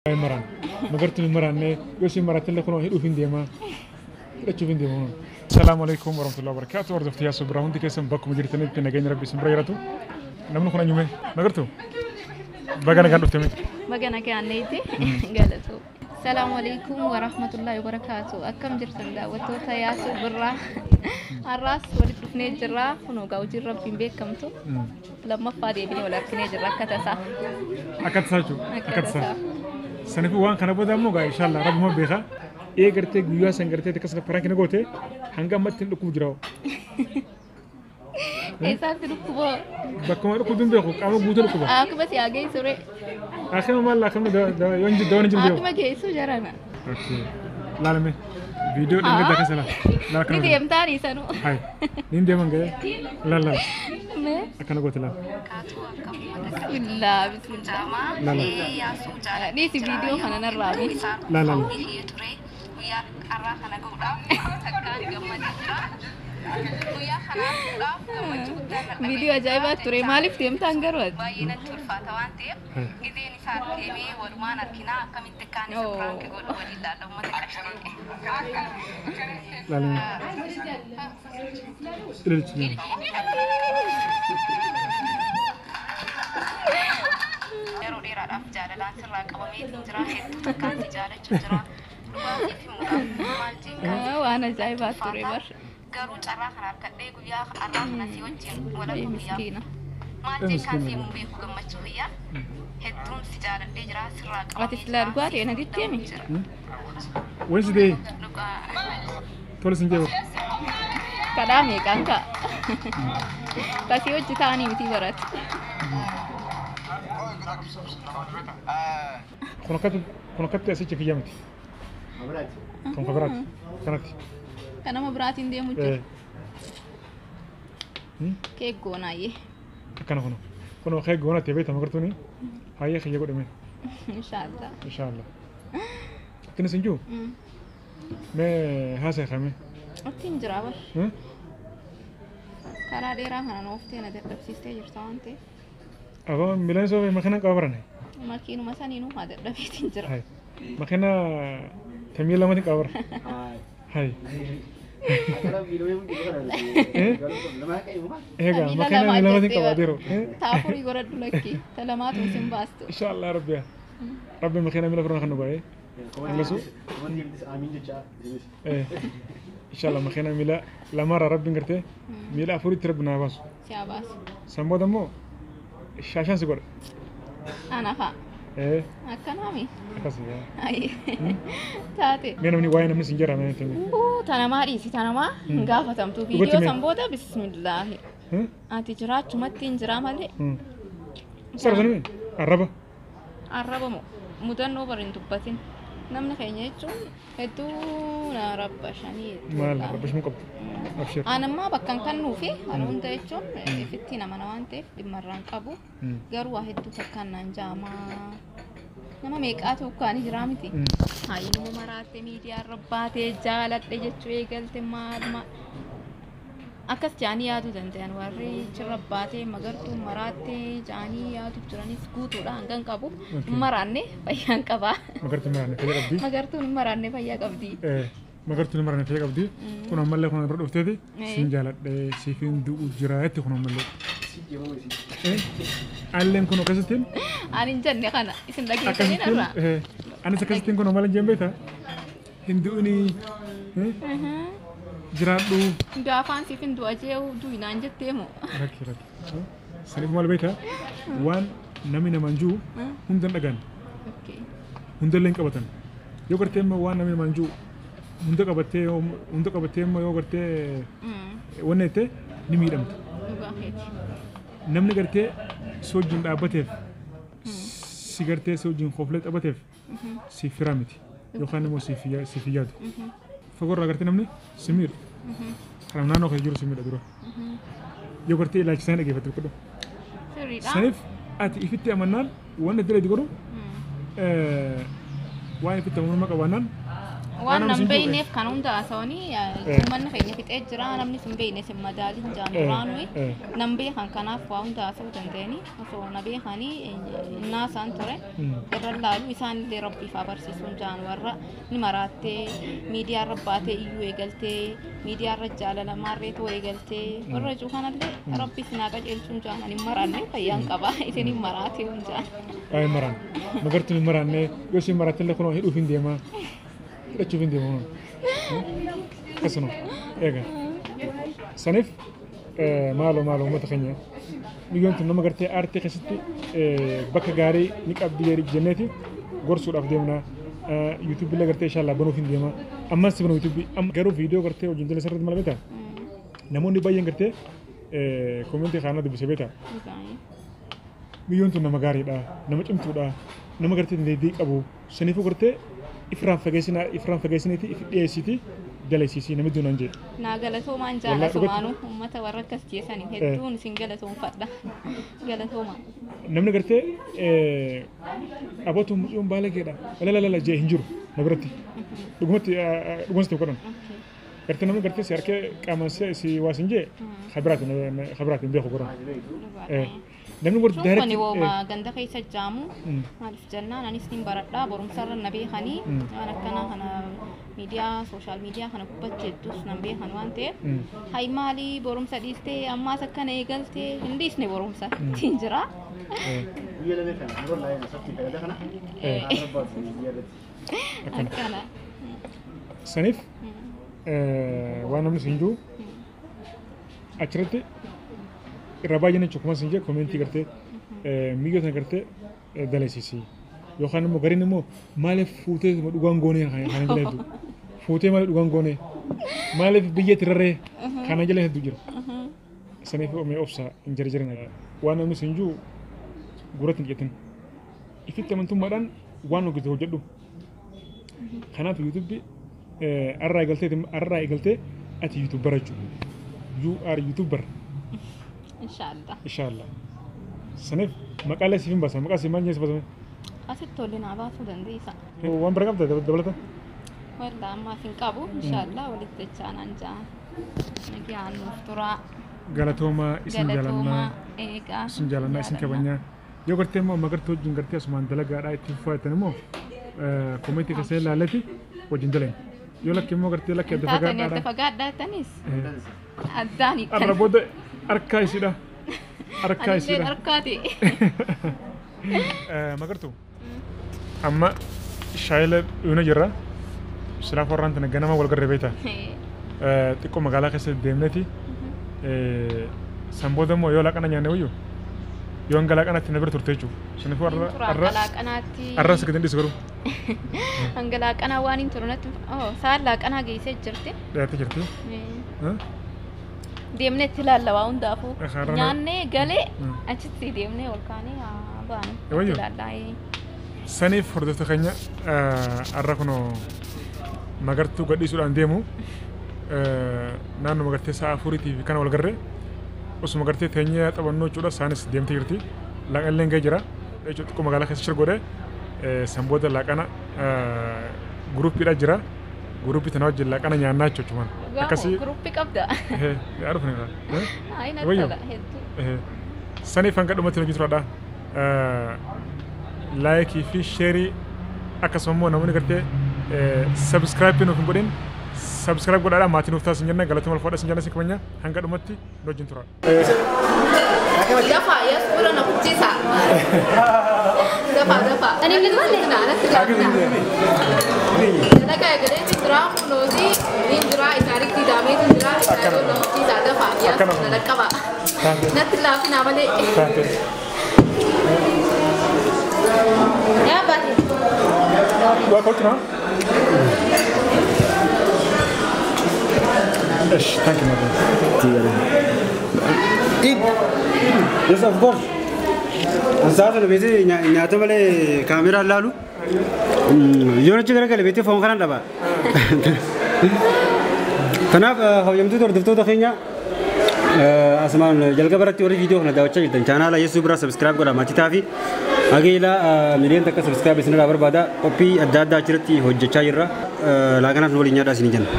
Maraan magartuun hin maraanne yoo isin maraattillee kunoo hidhuuf hin deemaa hidhachuuf hin deema. Salaamu alaikum warahmatullahi wabarakatuh. Hordoftoota Yaasoo biraa hundi keessan bakkuma jirtanitti nageenya Rabbi isin bira jiraatu. Namni kun eenyume? Magartuu? Baga nagaan dhufte mee? Baga nagaan neeti galatu. Salaamu alaikum warahmatullahi wabarakaatu. Akkam jirtan daawwattoota Yaasoo birraa? Har'aas walitti dhufnee jirra. Kunoo gaa hojiin Rabbiin beekamtu. Lammaffaa deebinee wal arginee jirra akka tasaa. Akka tasaa jechuudha. Akka tasaa. Saniifuu waan kana booda immoo gaa inshallah Rabbuma beeka. Ee gartee guyyaa san gartee akkasuma prank na goote hanga ammatti hin dhukkubu jira. Eessaatti dhukkuboo? Bakkuma dhukkubu hin beeku qaama guutuu dhukkuba. Akkuma si haa geessu ree. Akkuma maal akkuma yoo hin jiru hin jiru. Akkuma geessu jarana. Okay. Laalame. Viidiyoo dhingadda keessa laal. Laal Ni akkana goote. deemtaanii sanuu. Hai. Niin deeman ga'ee. Laal laal. Mee? Akkana goote laal. Bismillah bismillah. Laal laal. Dhiisi viidiyoo kana narraa bi. Laal laal. Viidiyoo ajaa'ibaa ture. Maaliif deemtaan garuu ati? Baay'ee natti ulfaata waan ta'eef Hai. gizeen isaa deemee walumaan arginaa akkamitti akkaan isa prank godhu waliin ilaalla uummata qabsee. Laalame. Ililchi. Yeroo dheeraadhaaf jaalalaan sirraa qabamee jira, hedduu takkaan si jaalachuu jira, dhugaatiif himuudhaaf maal jeen Waan ajaa'ibaa ture bar. Garuu carraa kana argadhee guyyaa har'aa kana si wajjin walakuu guyyaa Miskiina. Maal jeen kaan si himuun beeku gammachuu guyyaa hedduun si jaaladhee jira, sirraa Ati qabamee silaa dhugaa ta'e natti himi. jira. Wanti ta'e Dhugaa. tola sin jeebu. Kadhaa meeqaan ka'a? Kasii hojii ta'anii miti barate. Kun akkatti kun akkatti asichi kiyya miti. Kun ka biraati. Kanatti. Kan nama biraatiin deemu jira. Eh. Keek goonaayyee. Akkana kun. Kun kee goona ta'e beekama magartuuni. Hayyee kiyya godhame. Inshaallah. Inshallah. Akkana sin jiru. Mee haasa'e kame. Ittiin jira bar. Karaa dheeraa kana nooftee na dadhabsiistee jirta waan ta'eef. Abaa miilaan soo makiina qaba barane. Makiinuma saniinuu haa dadhabeetiin jira. Hai. Makiina tamii lamatiin qaba bara. Hai. Egaa Miila makiina lamaa miila lamatiin jettee qaba bar. yeroo. Taafurii godhadhu lakki. Ta lamaatu isin baastu. Inshallah Rabbi. Rabbi makiina miila furan kan nu godhe. Angasu. Inshallah makiina miila lamarraa Rabbiin gartee miila afuritti Rabbi naa baasu. Si haa baasu. San booda immoo shaashaan si godha. Ana fa'a. Eh, Akkanaami. akkasii. Ayi. Taate. Mee namni waa'ee namni sin jira mee tami. Ta namaa dhiisi, ta namaa hin gaafatamtu. Dhugatti Viidiyoo mee? san booda bismillaahi. Ati jiraachumatti hin jiraa malee. Sarara arraba. Arraba moo mudannoo bar hin dubbatin. Namni keenya jechuun hedduu na rabbashanii. Maal rabbashmuu qabdu? Abshir. An ammaa bakka hin kennuufi waan hunda jechuun ifitti nama waan ta'eef dhimma irraa hin qabu. Garuu waa hedduu takkaan naan jaamaa. Nama meeqaatu ukkaanii jiraa miti. Hayyuu maraatte miidiyaa irra baatee jaaladhe jechuu eegalte maal maal. Akkas jaanii yaaduu danda'an warri achirra baatee magartuu maraattee jaanii yaaduu jiranis guutuudha hanga hin qabu. Hin maraanne fayyaa hin qabaa. Magartuun maraanne fayyaa qabdi. Magartuun hin maraanne fayyaa qabdi. Magartuun maraanne fayyaa qabdi. Kun ammallee kun bira dhufteeti sin jaaladhe siifin du'u jira jetti kun ammallee. Alleen kun akkasittiin Ani hin jenne kana isin dhageessanii akkasittiin narraa. Anis akkasittiin kun maal hin jeen beektaa? Hin du'inii jiraadhu. Gaafaan siif hin du'a jee du'i naan jettee moo? Rakki rakki. Saniif maal beektaa? Waan namni namaan jiru hunda hin dhagaan. Hunda illee hin qabatan. Yoo gartee immoo waan namni namaan jiru hunda qabattee hunda qabattee immoo yoo gartee wanna jettee ni miidhamta. Dhugaa keeti. Namni gartee si wajjin dhaabbateef si gartee si wajjin koflee taphateef siif firaa miti yookaan immoo siif hin yaadu. Fagoorraa gartee namni si miidha. Kanaaf naannoo kee jiru si miidha dura. Yoo gartee ilaalcha isaanii dhaggeeffatte godhu. Sirriidha. Saniif ati ifitti amannaan waan itti godhu waan ifitti amanummaa qabaannaan Waan nan beeyneef kan hunda haasawanii uummanni keenya fixee jira namni sun beeyne sin madaalin jaan duraanuu nan beekan kanaaf waa hunda haasawuu danda'anii osoo na beekanii innaa isaan ture irra laalu isaanillee rabbiif haa barsiisuun jaan warra ni maraattee miidiyaa irra baatee iyyuu eegaltee miidiyaa irra jaalala maarreetoo eegaltee warra jiru kanallee rabbi isin haa qajeelchuun jaan ani hin maraanne fayyaan qaba isin hin maraatee hun jaan. Ay maraan magartuun hin maraanne yoo isin maraattellee kunoo hidhuuf hin deemaa hidhachuuf hin deema akkasuma eega saniif maaloo maaloo uummata keenya biyyoon tun nama gartee aartii keessatti bakka gaarii ni qabdi jenneeti gorsuudhaaf deemna yuutuubii illee gartee inshallah banuuf hin deema ammas si banu yuutuubii garuu viidiyoo gartee wajjin jala sirriitti mala beektaa namoonni baay'een gartee koomentii kaanaa dubbise beektaa biyyoon tun nama gaariidha nama cimtuudha nama gartee dandeettii qabu saniifuu gartee ifraan fageessiniiti if dhiyeessiti jaleessisii namni duunaan jedhe. Naa galatoomaan jaalatumaanu uummata warra akkas jeesanii hedduun isin galatoomfadha. Galatooma. Namni gartee abootu mucaan baalageedha lalalala jee hin jiru na biratti dhugumatti dhugumatti godhan. Gartee namni gartee si harkee qaamaan si waasin jee khabiraati hin beeku godhan. Namni warra direct kuni wooma ganda keessa jaamu maaliif jennaan anis nin baradhaa barumsarra na beekanii waan akkanaa kana miidiyaa sooshaal miidiyaa kana gubbatti hedduus nan beekan waan ta'eef hay maalii barumsa dhiistee ammaas akkana eegaltee hin dhiisne barumsa ittiin jira. Akkana. Saniif waan namni siin jiru achirratti irra baay'een jechuun kuma siin jee koomentii gartee miyyoo sana gartee daleessisi yookaan immoo gariin immoo maaliif fuutee dhugaan goonee kana jala hedduu fuutee maaliif dhugaan goonee maaliif biyya itti rarree kana jala hedduu jira saniif mee obsa hin jarjarina waan namni siin jiru gurratti hin jettin ifitti amantummaadhaan waan hojjetu hojjedhu kanaaf yuutuubii arraa eegaltee ati yuutuubara jechuudha you are yuutuubar. Inshallah. Inshallah. Saniif maqaalee siif hin baasan maqaa siif maal jeessa baasame? Asitti tolli naa baasuu dandeessa. Waan bira qabda dabalata? Walla ammaaf hin qabu inshallah walitti dachaanaan jaan. Nagaan nuuf turaa. Galatoomaa isin jaalannaa. Eegaa. Isin jaalannaa isin kabajnaa. Yoo gartee immoo magartuu wajjin gartee asumaan dalagaadhaa itti fufaa immoo koomentii keessa ilaallati wajjin daleen. Yoo lakki immoo gartee lakki adda fagaadhaa. Adda fagaadhaa tanis. Addaan hiikan. Arra booda harkaa isiidha. Harkaa isiidha. Harkaati. Magartuu. Amma shaayila dhuyina jirra. Silaa forraan tana ganama wal garree beektaa. Xiqqoo magaalaa keessa deemneeti. San booda immoo yoo laaqana nyaanne wayyu yoo hanga laaqanaatti na bira turte jechuudha. Saniifuu arra si gadi dhiisu garuu. Hanga laaqanaa waan hin turu natti sa'aan laaqanaa geessee jirti. Dhiyaatee jirti. Deemnee itti ilaalla waa hundaafuu nyaannee galee achitti deemnee ol kaanee baanu itti ilaallaa. Saniif hordoftoota keenya har'a kunoo magartuu gadhiisuudhaan deemu naannoo magartee sa'a afuriitii fi kana wal garree osuma gartee teenyee taphannoo jechuudha isaanis deemtee jirti laaqanillee gahee jira jechuudha xiqqoo magaalaa keessa shirgoodhe san booda laaqana guruuppiidha jira guruuppii tana wajjin laaqana nyaannaa jechuudha akkasii guruuppii qabda yaa dhufne Ayi natti tola hedduu saniif hanga dhumatti hojii turadha laayikii fi sheerii akkasuma immoo namoonni gartee sabskraayibii nuuf hin godhin sabskraayib godhaadha maatii nuuf taasisan jenna galatuma alfaadha sin jenna sin kabajna hanga dhumatti nu wajjin tura. Dafa ya suura na kuchisa. Dafa dafa. Ani illee na natti laafna. Dalagaa eegalee jira kunuuti ni jira isaanitti daamee jira isaanii na kuchisa dafa ya suura na qaba. Natti laafina malee. Ya baati. Waa kolchina? Esh, thank you, madam. Eat. Yes, of course. Ansaata beete nyaata malee kaameraa laalu. Yoo achi garagale beete foon kanaan dhaba. Kanaaf hawwamtoota hordoftoota keenya asumaan jalqaba irratti warri viidiyoo kana daawwachaa jirtan chaanaala Yesuus biraa subscribe godhaa maatii ta'aa fi hageela miliyoona takka subscribe isinirraa barbaada qophii adda addaa achirratti hojjechaa jirra. Laaqanaaf nu waliin nyaadhaa isinii jenna.